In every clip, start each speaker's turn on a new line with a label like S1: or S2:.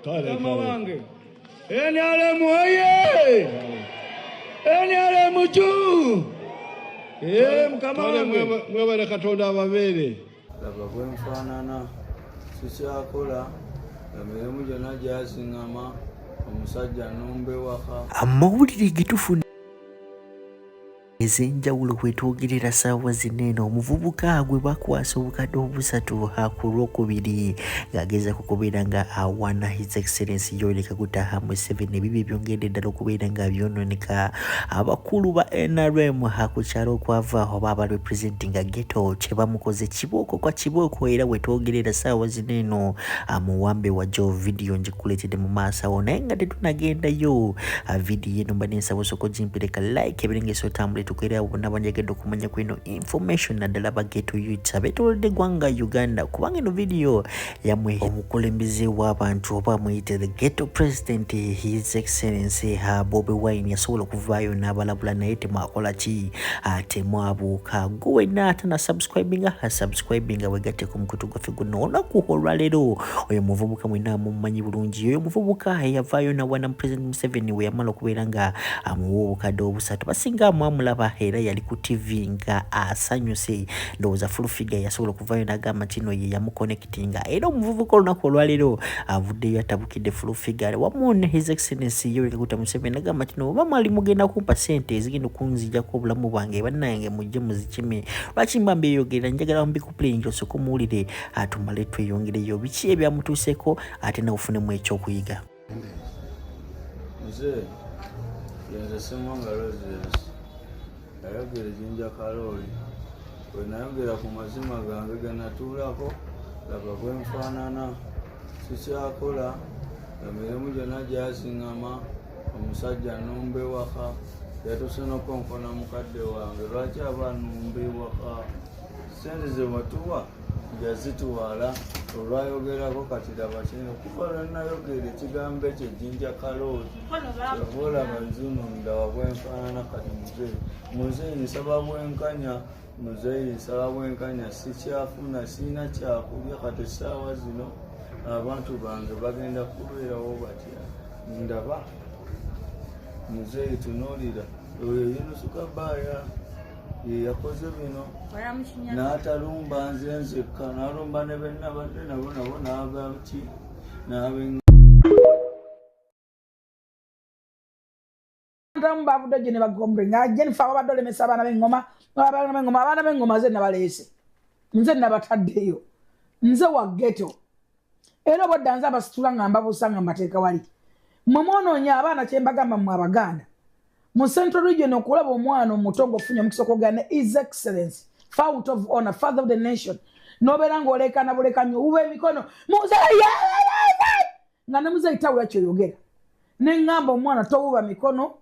S1: Mukama wange. NRM oye! NRM juu! Mukama wange.
S2: Mwebale Katonda ababeere.
S3: Laba bwe nfaanana, sikyakola, emirimu gyonna gyasiŋŋama, omusajja annumba ewaka.
S4: Amawulire getufuna ez'enjawulo kwetwogerera ssaawa zino eno, omuvubuka gwe bakwasa obukadde obusatu ku Lwokubiri ng'agezaako kubeera nga awana His Excellency Yoweri Kaguta Museveni, ebibi ebyongedde ddala okubeera nga byonooneka. Abakulu ba NRM ku kyalo okwava oba aba representinga ghetto kye bamukoze kibooko kwa kibooko, era wetwogerera ssaawa zino eno muwambe wajjo. Vidiyo ngikuleetedde mu maaso awo, naye nga tetunagendayo, vidiyo eno mba nensaba osooka ogimpireka like ebirengesa otambule tukwere abo bonna banjagadde okumanya ku eno information, naddala ba ghetto youths abeetoolodde eggwanga Uganda, kubanga eno vidiyo yammwe. Omukulembeze w'abantu oba muyite the ghetto president, His Excellency Bobi Wine, yasobola okuvaayo n'abalabula, naye temwakola ki? Temwabuuka. Gwe wenna atana subscribinga, subscribinga, wegatte ku mukutu gwaffe guno. Olunaku olwaleero oyo muvubuka mwenna mumumanyi bulungi, oyo muvubuka eyavaayo nawana President Museveni we yamala okubeera nga amuwa obukadde obusatu. Basinga mwamulaba era yali ku TV nga asanyuse. Ndowooza Full Figure yasobola okuvaayo n'agamba nti no ye yamuconnectinga, era omuvubuka olunaku olwaleero avuddeyo atabukidde Full Figure wamu ne His Excellency Yoweri Kaguta Museveni, agamba nti no oba mwali mugenda kumpa sente ezigenda okunzijako obulamu bwange, bannange mujje muzikime. Lwaki mba mbeyogerera? Njagala mbikuplayingi osooke omuwulire, tumale tweyongereyo biki ebyamutuuseeko, ate nawe ofunemu ekyokuyiga.
S3: Nze yenze Ssemwanga Roses, yayogera ejjinja Kalooli bwe nayogera ku mazima gange ge natuulako. Laba bwe nfaanana, sikyakola, emirimu gyonna gyasiŋŋama, omusajja annumba ewaka, yatuuse n'okonkona mukadde wange. Lwaki aba annumba ewaka? Ssente ze watuwa yazitwala olwayogerako. Kati laba kino, okuva lwe nayogera ekigambo ekyo ejjinja Kalooli, kyova olaba nzuno ndaba bwenfaanana kati. Muzeeyi, muzeeyi, nsaba bwenkanya, muzeeyi, nsaba bwenkanya. Sikyafuna, siina kyakulya. Kati essaawa zino abantu bange bagenda kubeerawo batya? Ndaba muzeeyi, tunuulira oyo Yunusuka Baaya ye yakoze bino, n'atalumba nze nzekka, n'alumba ne bennabadde nabo nabo n'agaki n'abe.
S5: Abamu bavudde gye ne bagombre nga Jennifer babadde olemesa abaana b'eŋŋoma, abaana b'eŋŋoma, abaana b'eŋŋoma. Nze nabaleese, nze nabataddeyo, nze wa ghetto, era obwadda nze abasitula nga mbabuusa nga mbateeka wali. Mwe mwonoonya abaana. Kyembagamba mmwe Abaganda mu Central Region, okulaba omwana omuto ng'ofunye omukisa okwogera ne His Excellence, out of honor, father of the nation, n'obeera ng'oleekaana bulekanyo, wuba emikono, muzeeyi, nga ne muzeeyi tawula kyoyogera. Neŋŋamba omwana, towuba mikono,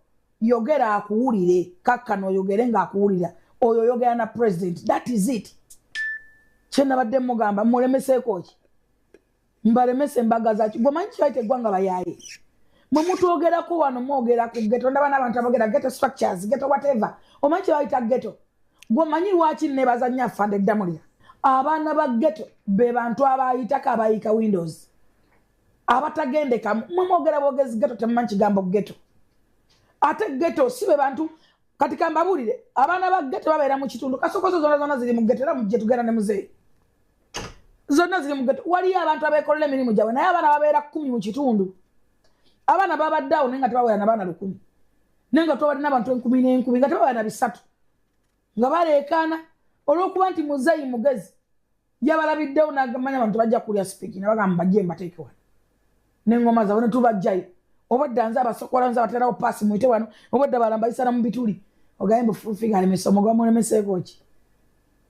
S5: yogera akuwulire, kakkano oyogere ng'akuwulira. Oyo oyogera na president, that is it. Kyenabadde mugamba, mulemeseeko ki? Mbalemese embaga zaki? Gwemanyi kibaita eggwanga bayaaye. Mwe mutwogerako wano, mwogera ku ghetto, ndaba n'abantu abogera ghetto structures, ghetto whatever. Omanyi kyebayita ghetto? Gwemanyi lwaki nebaza nnyo afande Ddamulira? Abaana ba ghetto be bantu abayitako, abayiika windows, abatagendekamu. Mwe mwogera bwogezi ghetto, temumanyi kigambo ghetto. Ate ghetto si be bantu. Kati kambabuulire, abaana ba ghetto babeera mu kitundu kasokozo zonna zonna ziri mu ghetto, era mujje tugenda ne muzeeyi, zonna ziri mu ghetto. Waliyo abantu abeekolera emirimu gyabwe, naye abaana babeera 10 mu kitundu. Abaana babadde awo naye nga tebawera nabaana 1000, naye nga twabadde n'abantu enkumi n'enkumi nga tebawera na bisatu, nga baleekaana olw'okuba nti muzeeyi mugezi, yabalabiddewo n'agamanya abantu bajja kulya speech, nabagamba bajje mbateeke wano n'eŋŋoma zaabwe ne tubajjayo. Obwedda nze abasokola, nze abaterawo paasi, muyite wano. Obwedda balambayisana mu bituli, ogambe mbu Full Figure alemesa omugabo. Mulemeseeko ki?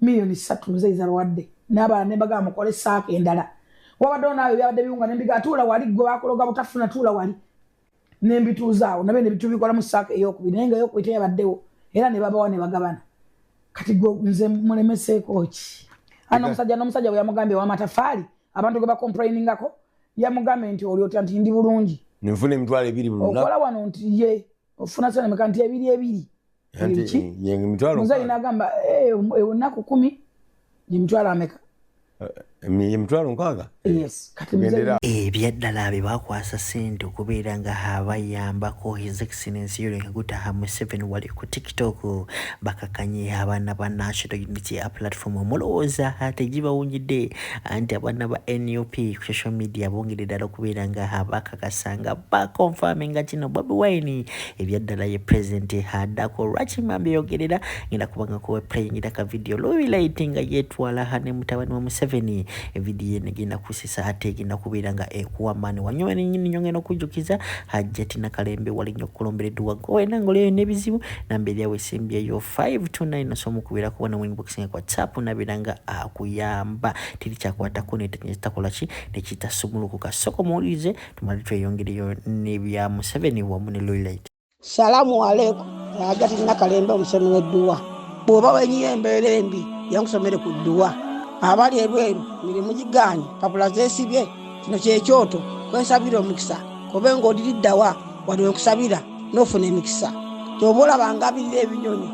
S5: 3 million muzeeyi zabawadde n'abalala, ne mbagamba mukole saaka endala. Wabaddewo naawe byabadde biwunga, nembiga tuula wali, gwe bakuloga butafuna, tuula wali, nembituuzaawo nabyo nebitubikolamu saaka eyokubiri, naye nga eyokubiri teyabaddewo, era ne babawa ne bagabana. Kati gwe nze mulemeseeko ki? Ano omusajja n'omusajja bwe yamugambye ow'amatafaali, abantu gwe bacomplainingako, yamugambye nti oli otya? Nti ndi bulungi.
S6: Nenfuna 20,000 buli lunaku.
S5: Okola wano? Nti ye. Ofuna sente meka? Nti ebiri ebiri.
S6: Anti,
S5: Biki?
S6: ye emitwalo
S5: Muzeeyi
S6: 6.
S5: n'agamba, "Eh, ennaku 10 emitwalo ameka?"
S6: Emitwalo 60.
S5: Yes, kati mzee.
S6: Tugendera.
S4: Ebyaddala be bakwasa ssente okubeera nga abayambako His Excellency Yoweri Kaguta Museveni wali ku TikTok bakakanye abaana ba National Unity Platform. Mulowooza tegibawunyidde anti abaana ba NUP ku social media bongere ddala okubeera nga bakakasa nga bakonfaminga kino Bobi Wine ebyaddala ye president addako. Lwaki mambi yogerera ngenda kubanga kuwa playingira ka video Luwi nga yeetwala ne mutabani wa Museveni. Evidiyo eno egenda kusisa ate egenda kubeera nga ekuwa maani wanyuma nenyini nyongera okujjukiza Hajjati Nakalembe wali nnyo okukulombera edduwa gwe wena ngaolieyo n'ebizibu. Namba eryawo esembyeyo 529 osobola okubeerako wano mu inbox nga WhatsApp nabeera nga akuyamba. Teri kyakwatako nekitakola ki nekitasumulukuka. Soko muwulirize tumale tweyongereyo n'ebya Museveni wamu ne Luwi.
S7: Salaamu aleikum, Hajati Nakalembe omusomi w'edduwa. Bw'oba wenyiye embeera embi, yankusomere ku dduwa. Abali ebweru mirimu gigaanye, papula zeesibye, kino kyekyoto kwensabira omukisa. Kobe ng'odiriddawa wali wenkusabira n'ofuna emikisa. Kyoba olaba ngabirira ebinyonyi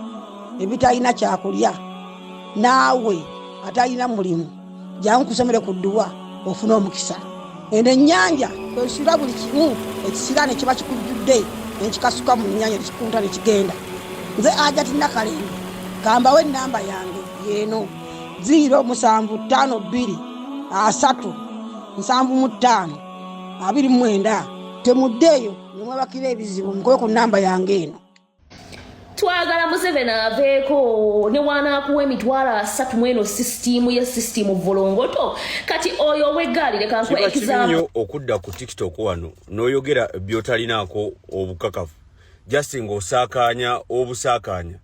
S7: ebitalina kyakulya, naawe atalina mulimu jangu kusomere ku dduwa ofune omukisa. Eno ennyanja kwesula buli kimu ekisiraane kiba kikujjudde, nekikasuka mu nnyanja nekikunta nekigenda. Nze Hajati Nakalembe, kambawo enamba yange yeeno 0752 30 75 29. Temuddeeyo nemwebakira ebizibu, mukube ku namba yange eno.
S8: Twagala Museveni aveeko ne wanaakuwa 300,000 mweno sisitiimu ye sisitiimu volongoto. Kati oyo ow'eggaali leka nkuwa
S9: Kiba kibi
S8: example.
S9: nnyo okudda ku TikTok wano n'oyogera by'otalinaako obukakafu, just ng'osaakaanya obusaakaanya.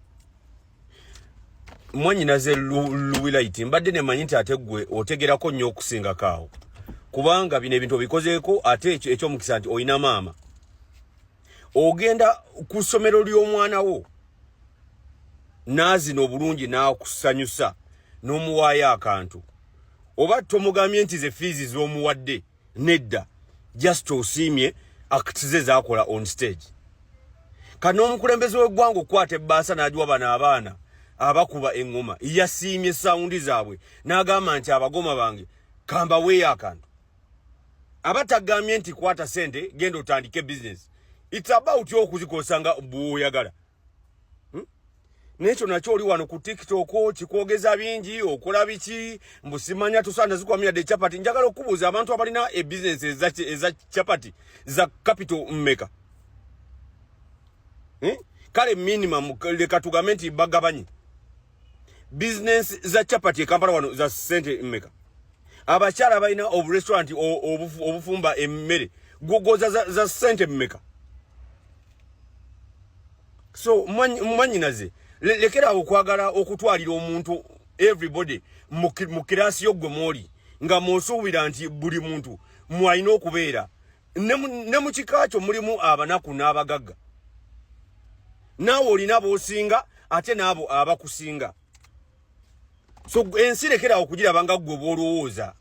S9: Mwannyinaze Luwilight, mbadde nemanyi nti ate ggwe otegerako nnyo okusingako awo, kubanga bino ebintu obikozeeko. Ate ekyo ekyomukisa nti olina maama, ogenda ku ssomero ly'omwana wo n'azina obulungi n'akusanyusa n'omuwaayo akantu, oba tomugambye nti ze fees z'omuwadde, nedda, just osiimye acts ze zakola on stage. Kano omukulembeze w'eggwanga okukwata ebbaasa n'agiwa bano abaana abakuba eŋŋoma, yasiimye sound zaabwe n'agamba nti abagoma bange kambaweeyo akantu. Aba tagambye nti kwata sente genda otandike business. It's about okuzikozesa nga bw'oyagala. Nekyo nakyo oli wano ku TikTok kikwogeza bingi, okola biki, mbu simanya tusanda zikwamira chapati. Njagala okubuuza abantu abalina ebizinesi eza chapati za capital mmeka? Kale minimum leka tugambe nti bagabanye business za chapati e Kampala wano za sente mmeka? Abakyala balina oburestaurant obufumba emmere gwogoza za sente mmeka? So mwanyinaze, lekera okwagala okutwalira omuntu everybody mu kirasi yo gwe mwoli nga mwosuubira nti buli muntu mwalina okubeera. Ne mu kika kyo mulimu abanaku n'abagagga, naawe olina b'osinga ate n'abo abakusinga. So ensi lekerawo okugiraba nga ggwe bw'olowooza.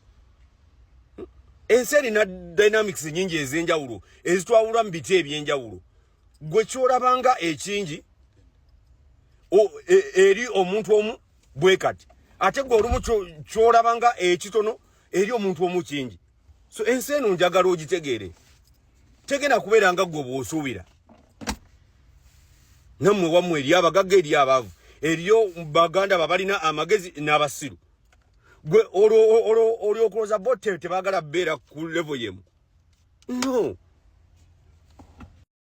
S9: Ensi erina dynamics nyingi ez'enjawulo ezitwawula mu biti ebyenjawulo. Gwe kyolabanga ekingi eri omuntu omu bwe kati, ate gwe olumu kyolabanga ekitono eri omuntu omu kingi. So ensi eno njagala ogitegeere, tegenda kubeera nga ggwe bw'osuubira. Nammwe wammwe eri abagagga, eri abaavu, eriyo baganda babalina amagezi n'abasiru. Gwe olwo olwokulooza bo tebaagala beera ku level yemu. No.